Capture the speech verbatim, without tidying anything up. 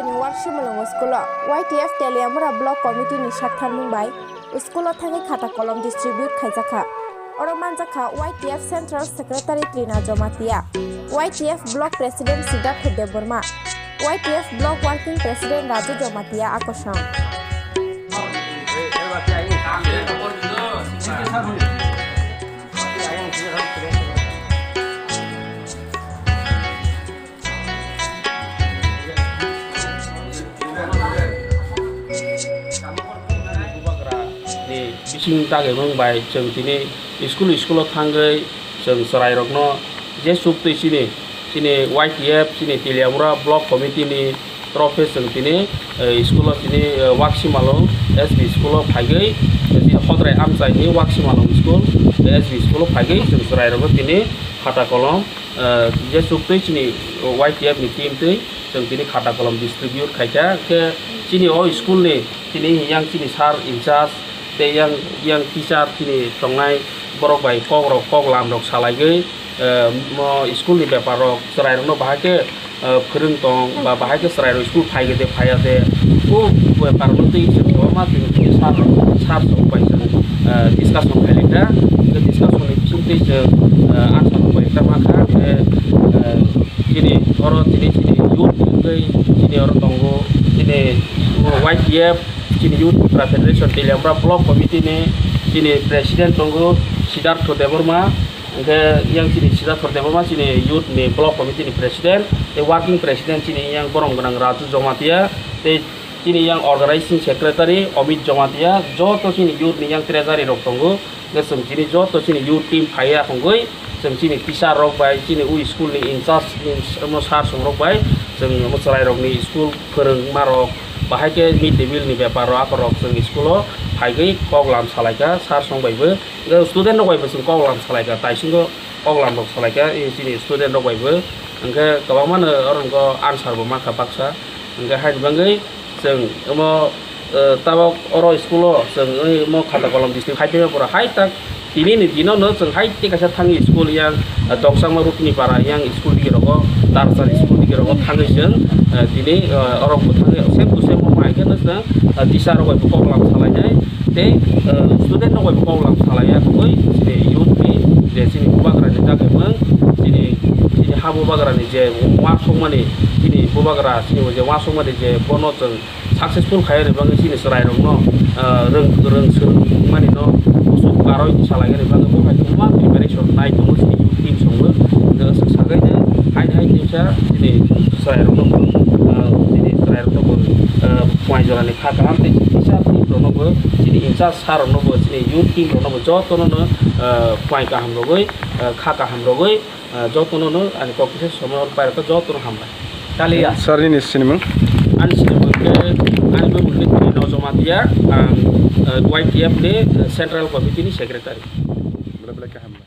Ni Warsi Mulungo school-o Y T F Teliamura Block Committee ni saktharmung bai school-o thangwi khata kolom distribute khaijakha. Oro manjakha Y T F Central Secretary Trina Jomatia, Y T F Block President Siddhartha Debbarma, Y T F Block Working President Raju Jomatia Akosong. Ni bising dagimung bai chwng tini school, school-o thangwi chwng chwrairokno je chuktwi chini, chini Y T F, chini Teliamura Block Committee ni trophy chwng tini, eh, school-o tini, eh, Waksimalung S B school-o phaigwi, eh, hodrai amchaini Waksimalung school, eh, S B school-o phaigwi chwng chwrairokno tini khata kolom, eh, je chuktwi chini Y T F ni team twi chwng tini khata kolom distribute khaikha. Khe chini o school ni tini yang chini sir in charge tei yang, yang teacher chini tongnai borok bai kok rok, kok lam rok salaigwi, eh, mo school ni bepar rok chwrairokno bahai khe, eh, phwrwng tong ba bahai khe chwrairok school phai de phaiya de, o bepar no twi chwng kwbangma chwng tini sir, sir rok bai chwng, eh, discussion khailai kha. Discussion ni bising twi chwng, eh, answer rok bai kha ma kha khe, eh, chini oro chini, chini youth ni wngwi chini oro tongo chini Y T F, chini Youth Tipra Federation Teliamura Block Committee ni chini President tongo Siddhartha Debbarma. Hwnkhe yang chini Siddhartha Debbarma chini youth ni block committee ni president, tei working president chini yang borom gwnang Raju Jomatia, tei chini yang organizing secretary Amit Jomatia, joto chini youth ni yang treasury rok tongo. Hwnkhe chwng chini joto chini youth team phaiya hwnkhe chwng chini teacher rok bai, chini o school ni in charge, in, omo sir song rok bai chwng omo chwrai rok ni school phwrwngma rok, bahai khe mid day meal ni bepar rok, akhor rok chwng school o phaigwi kok lam salaikha sir song bai bo. Student rok bai bo chwng kok lam salaikha, taisingo kok lam rok salaikha, eh, chini student rok bai bo. Hwnkhe kwbangma no oro answer bo mankha baksa. Hwnkhe haini bagwi chwng omo, eh, tabok oro school o chwng omo khata kolom distribute khai phaima pora hai tak tini ni dino no chwng hai tei kaisa thangwi school yang, eh, Tongchangma Rupini Para yang school digi rogo, Tarchar school digi rogo thangwi chwng, eh, tini, eh, oro bo thangwi same to same omo hai khe no chwng, eh, teacher rok bai bo kok lam salainai. Tei, eh, student rok bai bo kok lam salai ya, tei chini youth ni je chini bubagra ni dagimung, chini, chini ha bubagra ni je uansukmani, chini bubagra chini je uansukmani je bono chwng successful khai ya ni bagwi chini chwrai rok no, eh, rwng, rwng swrwng mani no kuchuk karwi salai ya ni bagwi bo hai kwbangma preparation nai tongo chini youth team song bo. Hwnkhe swk sagai de hai hai kisa chini chwrai rok no, eh, chini chwrai rok no bo, eh, puai jora ni kha kaham tei kisa team rok no bo chini in charge sir rok no bo chini youth team rok no bo joto no, no, eh, puai kaham rogwi, eh, kha kaham rogwi, eh, joto no, no ani kok kisa somoi oro pai rok joto no hambai. Taliya. Sir nini sinimung? Ani sinimung khe, ani bumung khe Tino Jomatia, ang, eh, Y T F ni, eh, Central Committee ni Secretary. Belai belai khe hambai.